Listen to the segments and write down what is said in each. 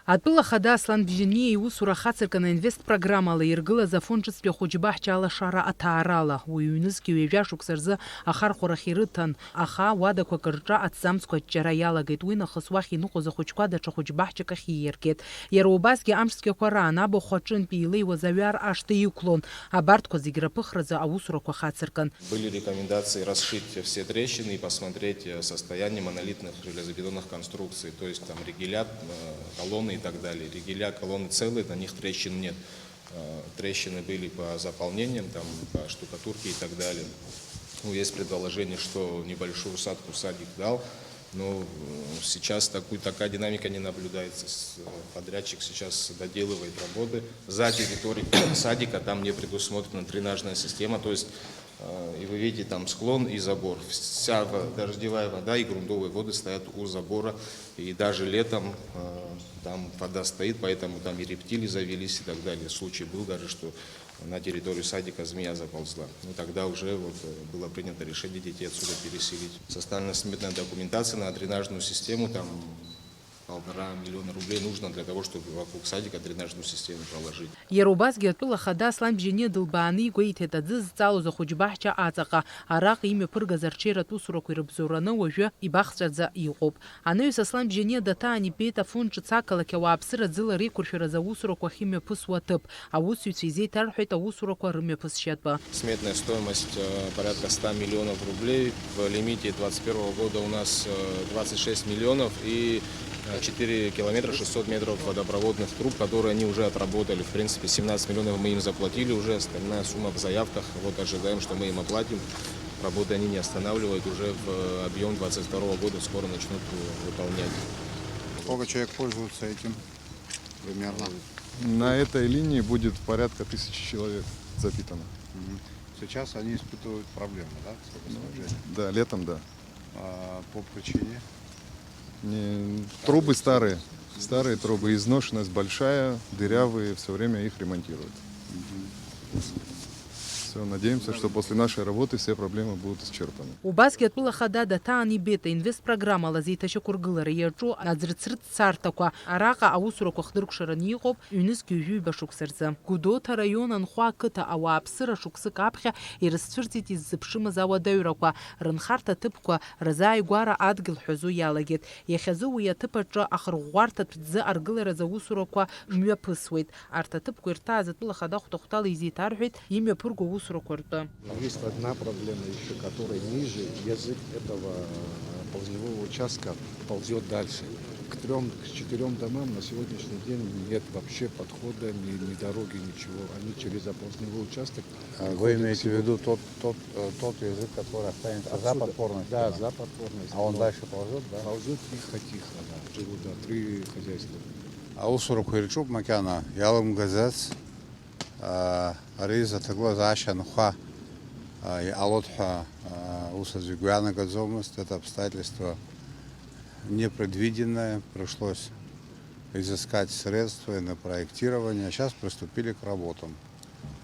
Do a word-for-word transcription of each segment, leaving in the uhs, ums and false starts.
Атәыла хада Аслан Бжьаниа иусура хацыркын аинвест программала иргылаз Афон ҿыцтәи ахәыҷбаҳча алашара аҭаарала. Уи ҩнызқьи ҩажәа шықәса рзы ахархәарахь ирыҭан, аха уадақәак рҿы аҭӡамцқәа аҷҷара иалагеит. Уи нахыс уахь иныҟәоз ахәыҷқәа даҽа хәыҷбаҳчак ахь иииргеит. Иара убасгьы амш цәгьақәа раан абахә аҿынтә илеиуаз аҩар ашҭа иқәлон. Абарҭқәа зегь раԥыхразы аусурақәа хацыркын. Были рекомендации расшить все трещины и посмотреть, э, состояние монолитных железобетонных конструкций, то есть там ригеля, э, колонны и так далее. Ригеля, колонны целые, на них трещин нет. Э, трещины были по заполнениям, там, по штукатурке и так далее. Ну, есть предположение, что небольшую усадку садик дал, но, э, сейчас такой, такая динамика не наблюдается. С-, э, подрядчик сейчас доделывает работы. За территорией садика там не предусмотрена дренажная система, то есть, э, и вы видите, там склон и забор. Вся во-, дождевая вода и грунтовые воды стоят у забора. И даже летом, э, там вода стоит, поэтому там и рептилии завелись и так далее. Случай был даже, что на территорию садика змея заползла. Ну, тогда уже вот, э, было принято решение детей отсюда переселить. Составлена сметная документация на дренажную систему, там полтора миллиона рублей нужно для того, чтобы вокруг садика дренажную систему проложить. Иара убасгьы атәыла хада Аслан Бжьаниа дылбааны игәеиҭеит аӡы зҵалоз ахәыҷбаҳча аҵаҟа. Араҟа имҩаԥыргаз арҽеиратә усурақәа ирыбзоураны уажәы ибахҵәаӡа иҟоуп. Анаҩс Аслан Бжьаниа даҭаан ибеит Афон ҿыц ақалақь ауааԥсыра аӡыла реиқәыршәаразы аусурақәа ахьымҩаԥысуа аҭыԥ. Аусзуҩцәа изеиҭарҳәеит аусурақәа рымҩаԥысшьатәы. Сметная стоимость, э, порядка ста миллионов рублей. В лимите двадцать первого года у нас, э, двадцать шесть миллионов и, э, четыре километра шестьсот метров водопроводных труб, которые они уже отработали. В принципе, семнадцать миллионов мы им заплатили уже, остальная сумма в заявках. Вот ожидаем, что мы им оплатим. Работы они не останавливают, уже в, э, объём двадцать второго года скоро начнут, э, выполнять. Сколько человек пользуются этим примерно? На этой линии будет порядка тысячи человек запитано. Мгм. Сейчас они испытывают проблемы, да, с водоснабжением? Да, летом, да. А по причине? Не, трубы старые. Старые трубы, изношенность большая, дырявые, всё время их ремонтируют. Мгм. Всё, надеемся, что после нашей работы все проблемы будут исчерпаны. Убасгьы атәыла хада даҭаан ибеит аинвест программала зеиҭашьақәыргылара иаҿу аӡрыцрыҵ царҭақәа. Араҟа аусурақәа хдыркәшараны иҟоуп ҩнызқь ҩажәи ҩба шықәса рзы. Гәдоуҭа раион Анхәа ақыҭа ауааԥсыра шықәсык аԥхьа ирызцәырҵит иззыԥшымыз ауадаҩрақәа, рынхарҭа ҭыԥқәа рзааигәара адгьыл ҳәазо иалагеит. Иахьазы уи аҭыԥ аҿы ахырӷәӷәарҭатә ӡы аргыларазы аусурақәа мҩаԥысуеит. Арҭ аҭыԥқәа ирҭааз атәыла хада хәҭа-хәҭала изеиҭарҳәеит имҩаԥырго аусурақәа ртәы. Есть одна проблема ещё, которая ниже, язык этого, э, ползевого участка ползёт дальше. К трём, к четырём домам на сегодняшний день нет вообще подхода, ни, ни дороги, ничего. Они через оползневой участок А вы приходят имеете в сюда. Виду тот, тот, э, тот язык, который останется за Отсюда. Подпорной Да, стеной? За подпорной стеной. А он дальше ползёт, да? Ползёт тихо-тихо, да. Живут, да, три хозяйства. Аусурақәа ирҿуп макьана, иалымгаӡац. Ари изы аҭагылазаашьа анхәа иҟалоит ҳәа ус аӡәы игәы иаанагаӡомызт. Это обстоятельство непредвиденное, пришлось изыскать средства и на проектирование. Сейчас приступили к работам.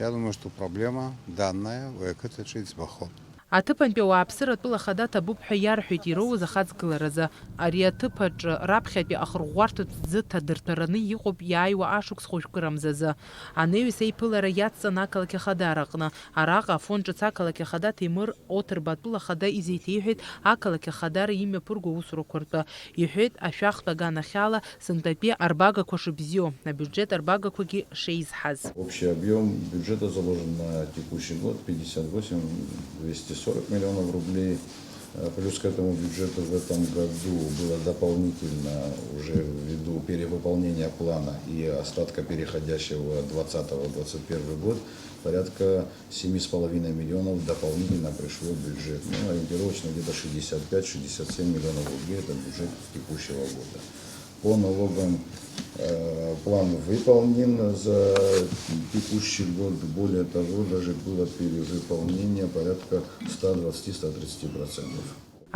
Я думаю, что проблема данная уи ақыҭаҿы иӡбахоит. Аҭыԥантәи ауааԥсыра атәыла хада ҭабуп ҳәа иарҳәеит ироуз ахаҵгыларазы. Ари аҭыԥ аҿы раԥхьатәи ахырӷәӷәарҭатә ӡы ҭадырҭәараны иҟоуп иааиуа ашықәс хәажәкырамзазы. Анаҩс аиԥылара иацҵан ақалақь ахадара аҟны. Араҟа Афон ҿыц ақалақь ахада Ҭемыр Оҭырба атәыла хада изеиҭеиҳәеит ақалақь ахадара имҩаԥырго аусурақәа ртәы. Иҳәеит, ашәахтә аганахьала Сынтәатәи арбагақәа шыбзиоу, абиуџьет арбагақәагьы шеизҳаз. Общий объём бюджета заложен на текущий год пятьдесят восемь двести сорок миллионов рублей. Э, плюс к этому бюджету в этом году было дополнительно, уже ввиду перевыполнения плана и остатка переходящего двадцатого двадцать первый год, порядка семи с половиной миллионов дополнительно пришло в бюджет. Ну, ориентировочно где-то шестьдесят пять — шестьдесят семь миллионов рублей — это бюджет текущего года. По налогам, э, план выполнен за текущий год. Более того, даже было перевыполнение порядка ста двадцати — ста тридцати процентов.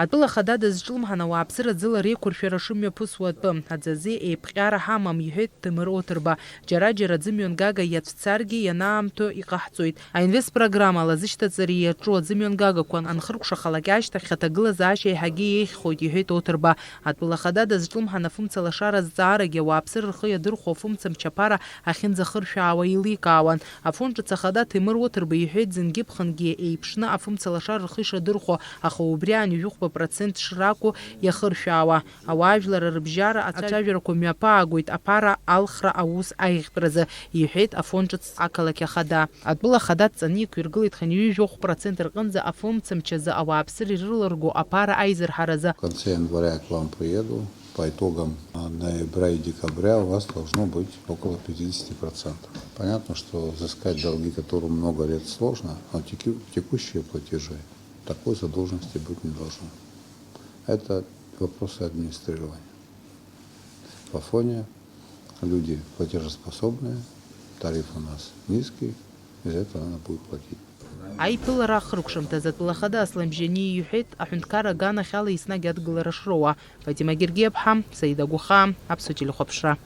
Атәыла ахада дазҿлымҳан ауааԥсыра ӡыла реиқәыршәара шымҩаԥысуа атәы, аӡазы еиԥҟьара ҳамам, иҳәеит Ҭемыр Оҭырба. Џьара-џьара аӡымҩангага иацәцаргьы ианаамҭоу иҟаҳҵоит. Аинвест программала азышьҭаҵареи иаҿу аӡымҩангагақәа анхыркәшахалак ашьҭахь аҭагылазаашьа еиҳагьы еиӷьхоит, иҳәеит Оҭырба. Атәыла ахада дазҿлымҳан афымца лашара азҵаарагьы ауааԥсыра рхы иадырхәо афымца мчаԥара ахьынӡахыршәаауа еиликаауан. Афон ҿыц ахада Ҭемыр Оҭырба иҳәеит, зынгьы-ԥхынгьы еиԥшны афымца лашара рхы ишадырхәо, аха убри ҩажәи хәба процент шракәу иахыршәаауа. Ауаажәлар рыбжьара ацәажәарақәа мҩаԥаагоит аԥара алхра аус аиӷьтәразы, иҳәеит Афон ҿыц ақалақь ахада. Атәыла ахада дҵаны иқәиргылеит хынҩажәи жәохә процент рҟынӡа афымцамчазы ауааԥсыра ирыларго аԥара аизырҳаразы. В конце января я к вам приеду. По итогам, а, ноября и декабря у вас должно быть около пятидесяти процентов. Понятно, что взыскать долги, которые много лет, сложно, но теку-, текущие платежи, такой задолженности быть не должно. Это вопросы администрирования. В Афоне люди платежеспособные, тариф у нас низкий, из-за этого надо будет платить. Аиԥылара ахыркәшамҭазы атәыла ахада Аслан Бжьаниа иҳәеит, аҳәынҭқарра аганахьала еснагь адгылара шроуа. Фатима Гергиаԥҳа, Саида Гәахаа, Аԥсуа телехәаԥшра.